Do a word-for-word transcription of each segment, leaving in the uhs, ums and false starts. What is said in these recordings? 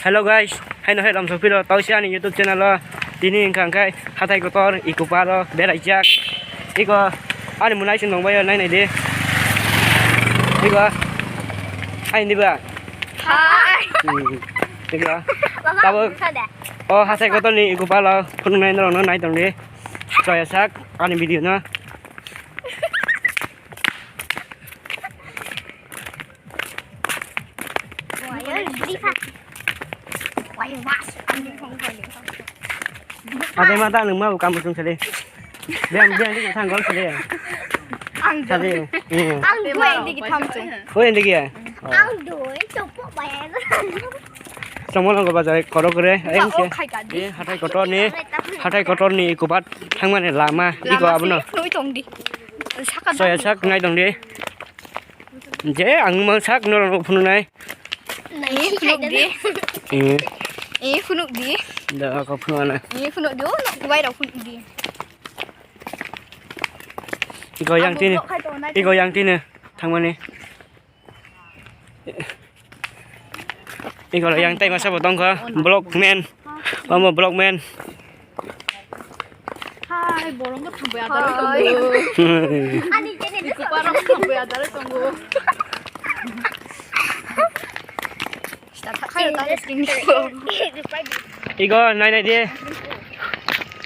Hello guys, haino hai rom sopiro tausi ani YouTube channel o. Tini wngkha khe hathai kotor Eco Park o beraijak. Iko ani munai se nongbaio, nai nai di. Iko hai ni ba. Hai. Hmm. Iko. Baba, tabuk buka de. O hathai kotor ni Eco Park o phunuknai norok no nai tong di. Choya sak ani video no. Ate mata nung mau kamu sung sale. Biang biang di sang gol sale. Ang sale. Iya. Ang dua yang dikit ham tu. Oh yang dikit ya. Ang dua yang copok bayar. Somo nang bajar korok re. Ayang se. Eh hatai kotor ni. Hatai kotor ni Eco Park thangmani lama. Iko abono. Nui tong di. Saka. Soya sak nai tong di. Je ang mang sak norok phunuknai. Nai phunuk di. Eh. Eh phunuk di. Da ka phunukna. Eh phunuk di. Oh no kubai rok phunuk di. Iko yang tini. Iko yang tini. Thangmani. Iko yang tai masa botong ka. Block man. Omo block man. Hai, borok no thangbai adaro tongo. Ani jene de. Iko parok thangbai adaro tongo. Iko nai nai de.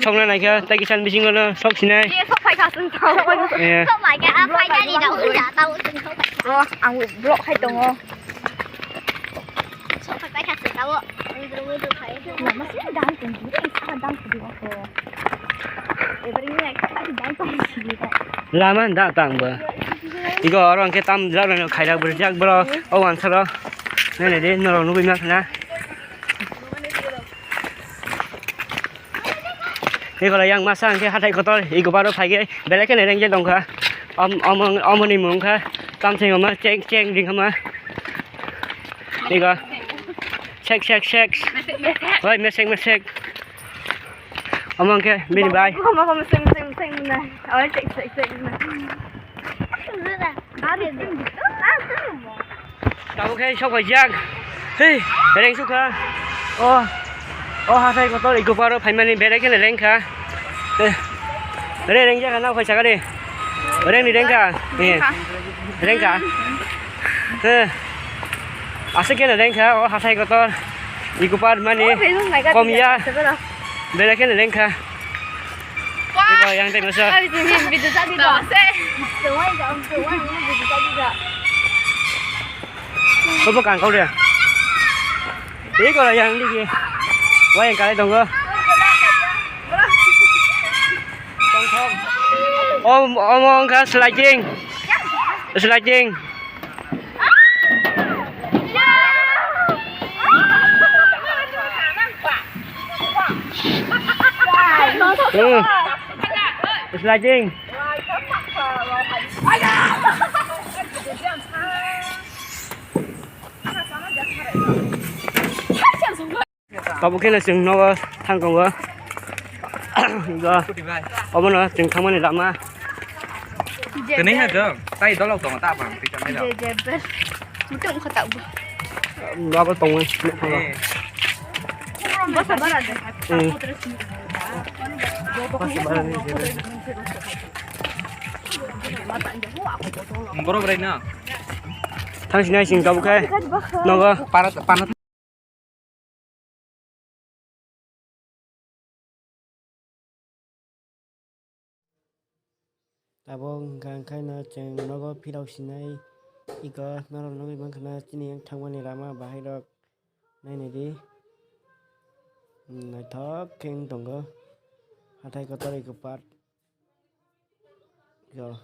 Sokna naikha, tai kisan bisingo no sok sinai. Ye sok phai kha sung tong. Eh. Sok mai kha, a phai nani da, ui da, ta ui sung sok phai. Bro, ang block khai tongo. Sok phai phai kha sung tong. Lama sini dang sung, sini saka dang sung tong. Ebari ni naikha, dang sung sini. Lama da tang ba. Iko oro angke tam jak rano khaijak bwrwi jak bro, o wansaro. Nai nai de, norok nugwi ma khna. Eko yang masa hwnkhe hathai kotor, Eco Park o phaikhe belai kheno rengje tongkha. Om-, omo-, omoni mung kha, tamsai ma cheng cheng ring ma. Eko. Sek, sek, sek. Hoi, mesek, mesek. Omo hwnkhe bini bai. Omo, omo, seng, seng, seng, na. Omo, sek, sek, sek, na. Tabuk khe sok paijak. Hei, reng sukha. O, o hathai kotor Eco Park o phaimani belai kheno rengkha. Eh, re reng jaga nao khaisa gari. Reng ni rengkha. Eh, rengkha. Eh, aswk kheno rengkha o hathai kotor Eco Park mani. Kom ya. Belai kheno rengkha. Wah. Eko yang tei masa. Abi tu ni video tadi dah. Tuan jam tuan ni video tadi dah. Apa kang kau dia? Eko yang ni ke. Wah yang kali tunggu. Tong tong. Om om om kha sliding. Sliding. Hmm. Sliding. Tabuk khe no chwng nogo thang tongo. Go. Obono chwng thangmani lama. Tini ha jong, tai dolok tongo ta bang, twi tongmani rok. Je, je, ber. Mutung kho ta bo. Abo tongo, nuk tongo. Eh. Bosa bara de. Hmm. Bosa bara ni je. Borok rai na. Thang sinai sing tabuk khe. Nogo. Para, para. Tabuk hwnkha khe no chwng nogo phirok sinai eko norok nugwi mankha na chini yang thangmani lama bahai rok nainai di naithok khe wng tongo hathai kotor eko park. Yo,